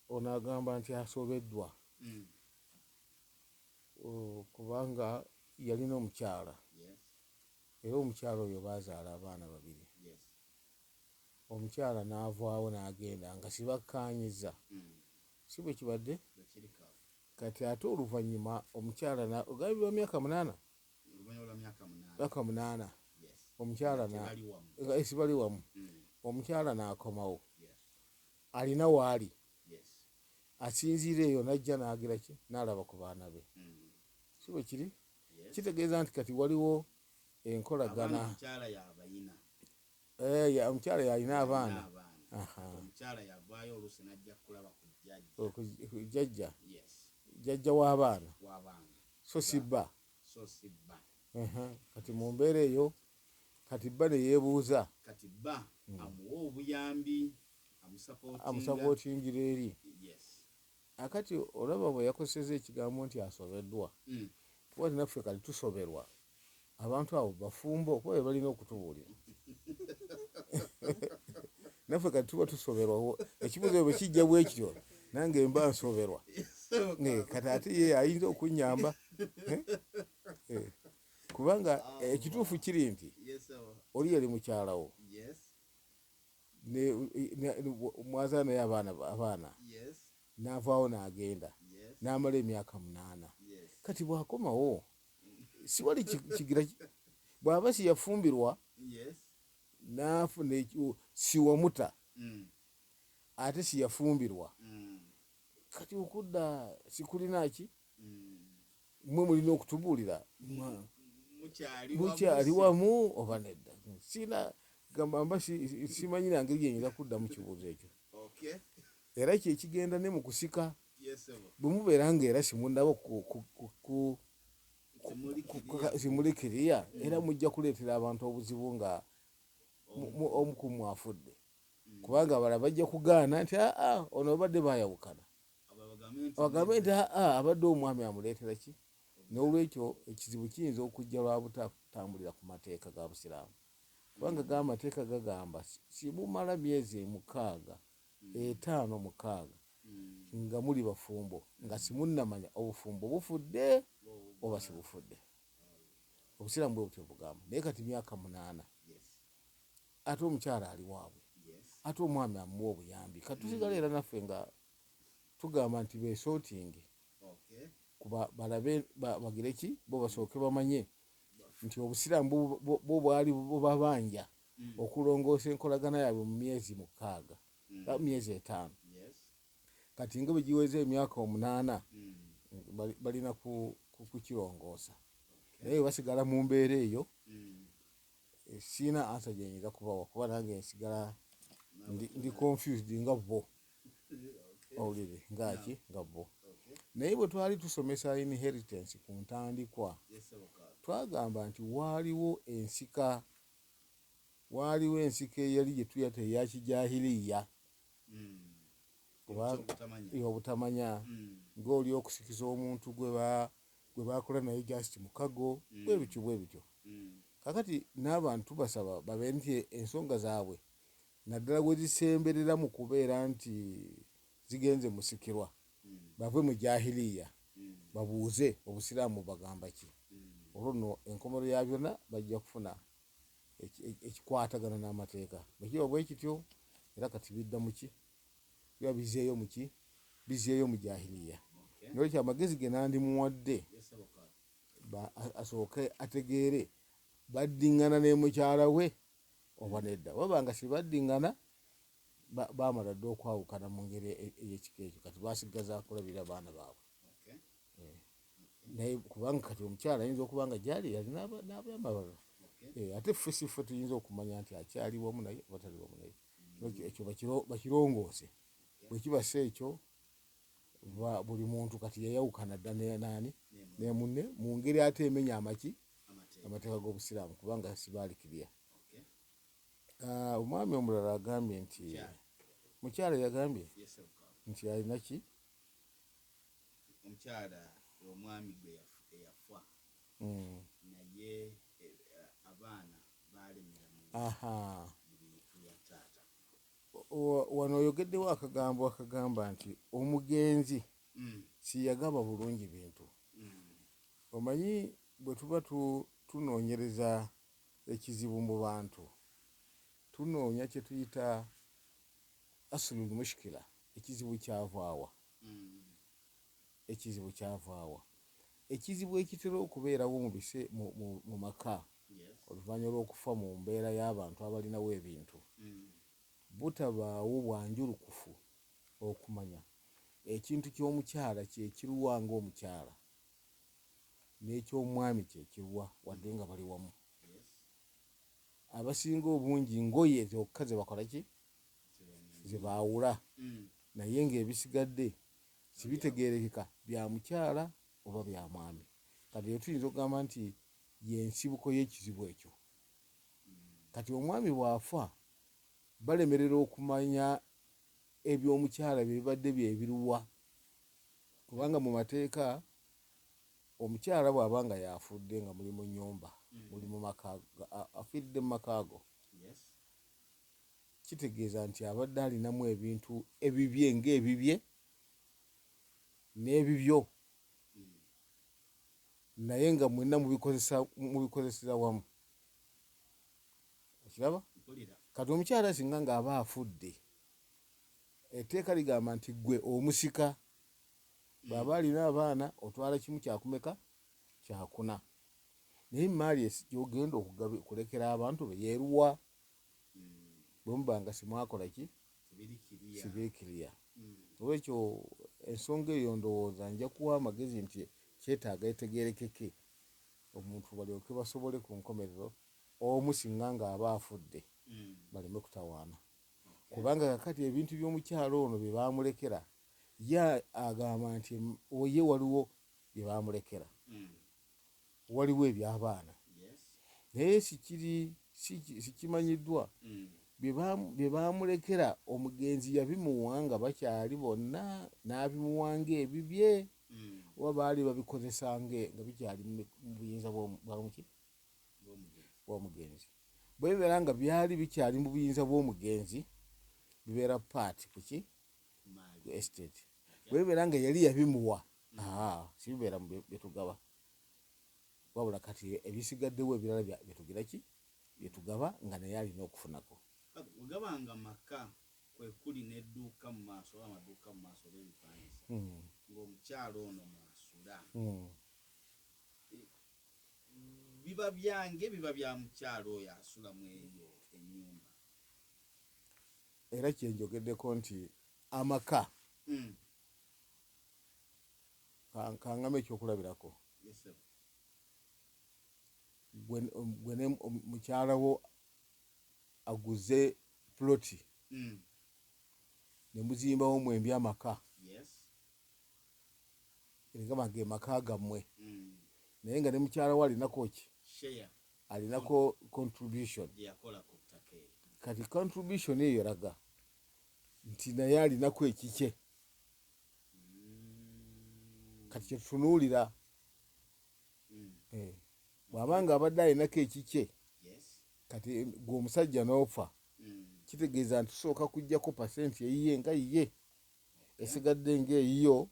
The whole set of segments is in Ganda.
Ono agamba nti asobeddwa kubanga yalina omukyala era omukyala oyo baazaala abaana babiri. Omukyala n'avaawo n'agenda nga sibakkaanyizza, si bwe kibadde? Kati ate oluvannyuma omukyala ogambye lwa myaka 8? Myaka 8. Omukyala sibali wamu, omukyala n'akomawo, alina waali asinziira eyo n'ajja n'agira ki, n'alaba ku baana be, si bwe kiri? Kitegeeza nti kati waliwo enkolagana. Omukyala yalina abaana, jjajja jjajja w'abaana, so si bba. Kati mu mbeera eyo kati bba ne yeebuuza, kati bba amuwa obuyambi, amusapootingira eri. Akati olaba bwe yakozesezza ekigambo nti asobeddwa, kuba naffe kati tusoberwa. Abantu abo bafumbo, kuba be balina okutubuulira. Naffe kati tuba tusoberwa, ekibuuzo bwe kijja bwe kityo nange mba nsoberwa. Kati ate ye ayinza okunnyamba, kubanga ekituufu kiri nti oli yali mukyalawo, mwazaala naye abaana, n'avaawo n'agenda n'amala emyaka 8. Kati bw'akomawo siwali kigira, bw'aba siyafumbirwa n'afuna siwamuta, ate siyafumbirwa, kati okudda sikulina ki? Mmwe mulina okutubuulira, mukyali wamu oba nedda? Sina gamba mba simanyi na ngeri gyenyinza kuddamu kibuuzo ekyo. Era kyekigenda ne mu kusika, bwe mubeera nga era simunnaba simulikiriya, era mujja kuleetera abantu obuzibu nga omu ku mmwe afudde, kubanga abalala bajja kugaana nti aa ono babadde baayawukana, bagambe nti aa abadde omwami amuleetera ki. N'olwekyo ekizibu kiyinza okujja lwa butatambulira ku mateeka ga Busiraamu, kubanga ga amateeka gagamba simumala myezi 6, 5, 6 nga muli bafumbo nga simunnamanya obufumbo bufudde oba sibufudde. Obusiraamu bwe butyo bugamba. Naye kati myaka 8, ate omukyala ali waabwe, ate omwami amuwa obuyambi. Kati tusigala era naffe nga tugamba nti beesootinge, kuba balabe bagire ki, bo basooke bamanye nti obusiraamu bwo bwali bubabanja okulongoosa enkolagana yaabwe mu myezi 6, myezi 5. Kati nga bwe giweza emyaka 8 balina kukirongoosa, naye bwe basigala mu mbeera eyo siina answer gyenyinza kubawa, kuba nange nsigala ndi confused nga bo, owulire ngaki nga bo. Naye bwe twali tusomesa inheritance ku ntandikwa, twagamba nti waaliwo ensika, waaliwo ensika eyali gye tuyita eya kijahiliya, obutamanya, ng'oli okusikiza omuntu gwe bakola naye just mukago, bwe bityo bwe bityo. Kakati n'abantu basaba babeere nti ensonga zaabwe naddala bwe zisemberera mu kubeera nti zigenze musikirwa, bave mu jahiliya, babuuze obusiraamu bagamba ki. Olwo nno enkomero ya byonna bajja kufuna ekikwatagana n'amateeka. Bwe kiba bwe kityo era kati bidda mu ki, biba bizeeyo mu ki, bizeeyo mu jahiliya. Nolwekyo amagezi ge nandimuwadde, asooke ategeere baddiŋŋana ne mukyala we oba nedda. Baba nga sibaddiŋŋana, baamala dda okwawukana mu ngeri ey'ekika ekyo, kati basigaza kulabirira baana baabwe. Naye kubanga kati omukyala ayinza okuba nga gyali yalina n'abayamba abalala, ate ffe si ffe tuyinza okumanya nti akyali wamu naye oba tali wamu naye. Ekyo bakirongoose. Bwe kiba si ekyo, buli muntu kati yayawukana dda naani ne munne mu ngeri ate emenya amaki amateeka g'obusiraamu, kubanga sibaalikiriya. Omwami omulala agambye nti mukyala yagambye nti alina ki, omukyala omwami gwe eyafa, naye abaana balemera mu bintu ya taata. Wano oyogeddewo akagambo akagamba nti omugenzi siyagaba bulungi bintu. Omanyi bwe tuba tunoonyereza ekizibu mu bantu, tunoonya kye tuyita asulul mushkila, ekizibu kyavaawa. Ekizibu kyavaawa. Ekizibu ekitera okubeerawo mu maka oluvannyuma lw'okufa mu mbeera y'abantu abalinawo ebintu, butabaawo bwanjulukufu okumanya ekintu ky'omukyala kye kiruwa ng'omukyala n'eky'omwami kye kiruwa wadde nga bali wamu. Abasinga obungi ngoye zokka ze bakola ki? Ze baawula, naye ng'ebisigadde sibitegeerekeka bya mukyala oba bya mwami. Kati eyo tuyinza okugamba nti y'ensibuko y'ekizibu ekyo. Kati omwami bw'afa balemerera okumanya eby'omukyala bye bibadde byebiruwa, kubanga mu mateeka omukyala bw'aba nga yafudde nga muli mu nnyumba, muli mu maka, afiiridde mu maka go, kitegeeza nti abadde alinamu ebintu ebibye ng'ebibye n'ebibyo, naye nga mwenna mubikozesera wamu. Okiraba? Kati omukyala singa ng'aba afudde, etteeka ligamba nti ggwe omusika, bw'aba alina abaana otwala kimu kyakumeka kyakuna, naye emaali gy'ogenda okulekera abantu be yeeruwa bwe muba nga simwakola ki sibikiriya. Olwekyo ensonga eyo ndowooza nja kuwa amagezi nti kyetaaga etegeerekeke omuntu balyoke basobole ku nkomerero omu singa ng'aba afudde baleme kutawaana, kubanga kakati ebintu by'omukyala ono bye baamulekera ye agamba nti ye waliwo bye baamulekera, waliwo eby'abaana, naye sikimanyiddwa bye baamulekera omugenzi yabimuwa nga bakyali bonna n'abimuwa ng'ebibye oba baali babikozesa nga bikyali mu buyinza bw'omugenzi. Bwe bibeera nga byali bikyali mu buyinza bw'omugenzi bibeera part kuki estate. Bwe bibeera nga yali yabimuwa sibibeera byetugaba, wabula kati ebisigaddewo ebirala byetugira ki byetugaba nga naye alina okufunako. Wegabanga maka kwe kuli n'edduuka mu maaso oba amaduuka mu maaso oba ebipangisa ng'omukyala ono mwasula, biba byange biba bya mukyala oyo asula mu eyo ennyumba. Era kyenjogeddeko nti amaka kangame ekyokulabirako, gwe ne mukyala wo aguze ploti ne muzimbawo mwembi amaka, egamba ge maka gammwe, naye nga ne mukyala wo alinako ki? Alinako contribution. Kati contribution eyo eraga nti naye alinako ekikye. Kati kyetutunuulira bw'aba nga abadde alinako ekikye, kati gwe omusajja n'ofa kitegeeza nti tusooka kuggyako pasenti eyiye nga yiye esigadde ng'eyiyo,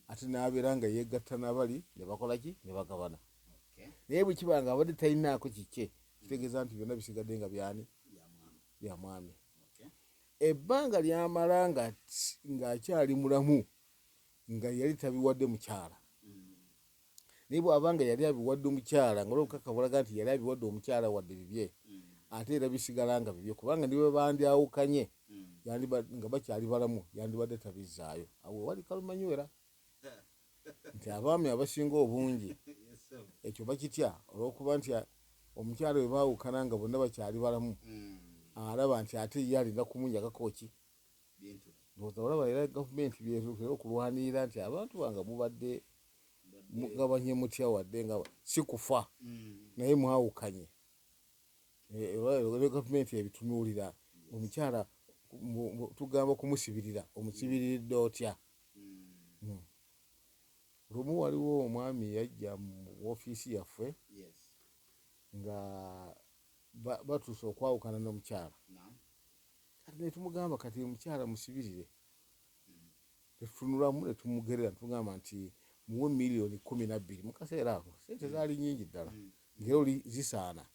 ate n'abeera nga yeegatta n'abali ne bakola ki ne bagabana. Naye bwe kiba nga abadde talinaako kikye, kitegeeza nti byonna bisigadde nga byani bya mwami. Ebbanga lyamala ng'akyali mulamu nga yali tabiwadde mukyala, naye bw'aba nga yali abiwadde omukyala nga olw'obukaka bulaga nti yali abiwadde omukyala wadde bibye, ate era bisigala nga bibye, kubanga ne bwe bandyawukanye nga bakyali balamu yandibadde tabizzaayo. Awo wali kalumanywera nti abaami abasinga obungi ekyo bakitya olw'okuba nti omukyala bwe baawukana nga bonna bakyali balamu alaba nti ate ye alina kumunyagako ki. Ndowooza olaba era gavumenti byetera okulwanirira nti abantu bange mubadde mugabanye mutya wadde nga si kufa naye mwawukanye. Gavumenti ebitunuulira omukyala tugamba kumusibirira, omusibiriridde otya? Lumu waliwo omwami yajja mu woofiisi yaffe nga batuuse okwawukana n'omukyala. Kati netumugamba kati omukyala musibirire, tetutunulamu netumugerera, netugamba nti muwe 12 million. Mu kaseera ako sente zaali nyingi ddala, ngera oli zisaana.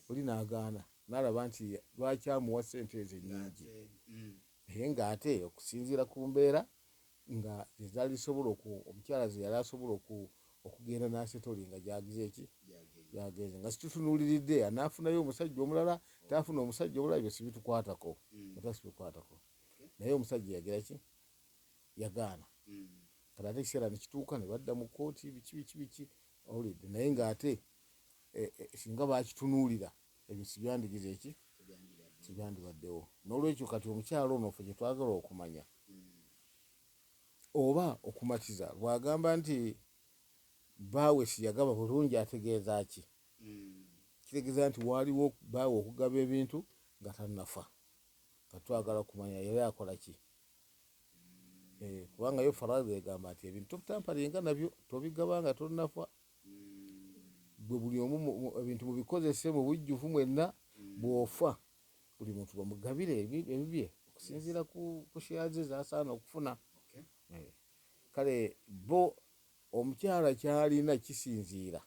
Oli n'agaana, n'alaba nti lwaki amuwa sente ezo ennyingi, naye ng'ate okusinziira ku mbeera nga zezaali zisobola omukyala ze yali asobola okugenda n'asettlinga gyagize eki gyagenze, nga situtunuuliridde anaafunayo omusajja omulala, taafuna omusajja omulala, ebyo sibitukwatako, ata sibitukwatako. Naye omusajja yagira ki? Yagaana. Kati ate ekiseera nekituuka ne badda mu kkooti, biki biki biki, owulidde? Naye ng'ate singa bakitunuulira ebyo sibyandigize eki, sibyandibaddewo. N'olwekyo kati omukyala ono ffe kyetwagala okumanya oba okumatiza, bw'agamba nti baawe siyagaba bulungi, ategeeza ki? Kitegeeza nti waaliwo baawe okugaba ebintu nga tannafa. Katwagala kumanya yali akola ki? Kubanga yo faraidha egamba nti ebintu tobitamperinga nabyo, tobigaba nga tonnafa. Gwe buli omu ebintu mubikozese mu bujjuvu mwenna, bw'ofa buli muntu bamugabire ebibye okusinziira ku share ze zasaana okufuna. Kale bo omukyala kyalina kisinziira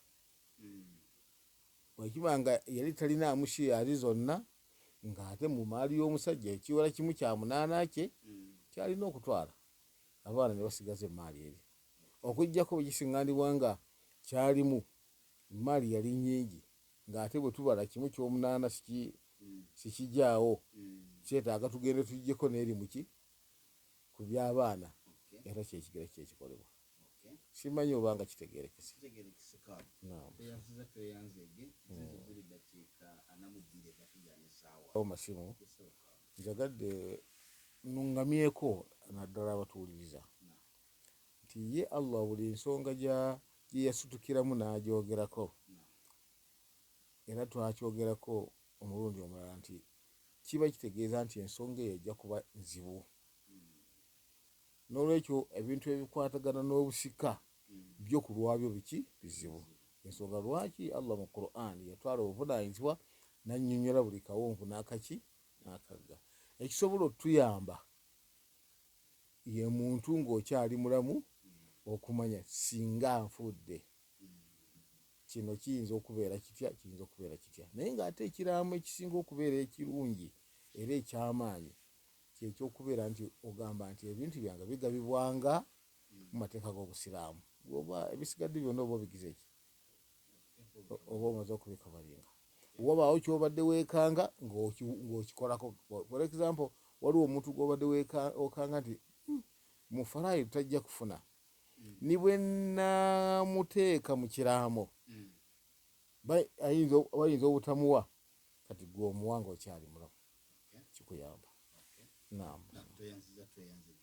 bwekiba nga yali talinaamu shares zonna, ng'ate mu maali y'omusajja ekiwera 1/8 kye kyalina okutwala, abaana ne basigaza emaali eri, okuggyako bwe kisiŋŋaanibwa nga kyalimu emaali yali nnyingi, ng'ate bwe tubala 1/8 sikijaawo, kyetaaga tugende tuggyeko n'eri muki ku by'abaana, era kyekigera kyekikolebwa. Simanyi oba nga kitegeerekese. Kitegeerekese. Naam. Tweyanziza, tweyanzeege. Zizo ziri ddakiika 42 ekatujana essaawa. Masimu, njagadde nuŋŋamyeko naddala abatuwuliriza nti ye Allah buli nsonga gye yasitukiramu n'agyogerako, era twakyogerako omulundi omulala nti kiba kitegeeza nti ensonga eyo ejja kuba nzibu. N'olwekyo ebintu ebikwatagana n'obusika byo ku lwabyo biki bizibu. Ensonga lwaki Allah mu Quran yatwala obuvunaanyizibwa n'annyonnyola buli kawonvu n'akaki n'akagga ekisobola otuyamba ye muntu ng'okyali mulamu okumanya singa nfudde kino kiyinza okubeera kitya, kiyinza okubeera kitya. Naye ng'ate ekiraamo ekisinga okubeera ekirungi era ekyamaanyi kyekyokubeera nti ogamba nti ebintu byange bigabibwanga mu mateeka g'obusiraamu, oba ebisigadde byonna oba obigize ki, oba omaze okubicoveringa. Wabaawo kyobadde weekanga ng'okikolako, for example waliwo omuntu gwobadde okanga nti mu faraidi tajja kufuna, ni bwe naamuteeka mu kiraamo bayinza obutamuwa, kati gwe omuwa ng'okyali mulamu kikuyamba. Naam. Tweyanziza, tweyanzeege.